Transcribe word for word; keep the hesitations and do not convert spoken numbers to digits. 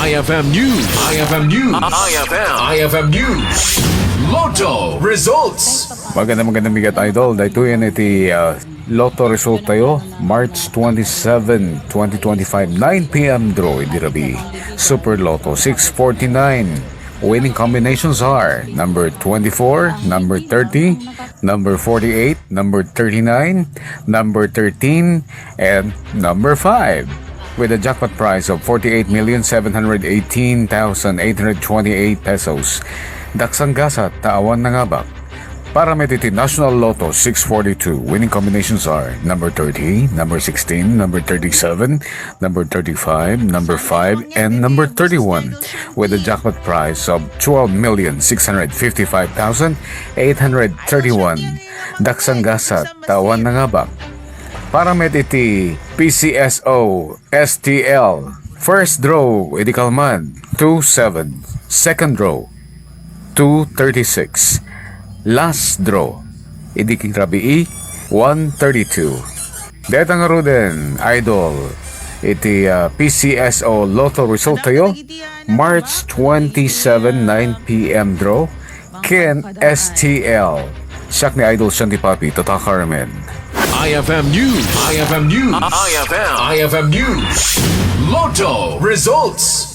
I F M News. I F M News. I F M. I F M News. Lotto results. Magandang, magandang bigat, idol. Daytoyen iti, ah, Lotto result tayo, March twenty-seven, twenty twenty-five, nine p m draw idi rabii. Super Lotto six forty-nine. Winning combinations are number twenty-four, number thirty, number forty-eight, number thirty-nine, number thirteen, and number five, with a jackpot price of forty-eight million seven hundred eighteen thousand eight hundred twenty-eight pesos. Daksang gasat ta awan nangabak. Para met iti National Lotto six forty-two, winning combinations are number thirty, number sixteen, number thirty-seven, number thirty-five, number five, and number thirty-one, with a jackpot price of twelve million six hundred fifty-five thousand eight hundred thirty-one. Daksang gasat ta awan nangabak. Para met iti P C S O S T L, first draw idi kalman, two seven. Second draw, two thirty-six. Last draw idi rabii, one thirty-two. Deta ngaruden, idol, iti, ah, P C S O Lotto result tayo, March twenty-seven, nine p m draw, ken S T L. Siak ni Idol Shanti Papi, Tata Carmen. I F M News. I F M News. I F M. I F M News. Lotto results.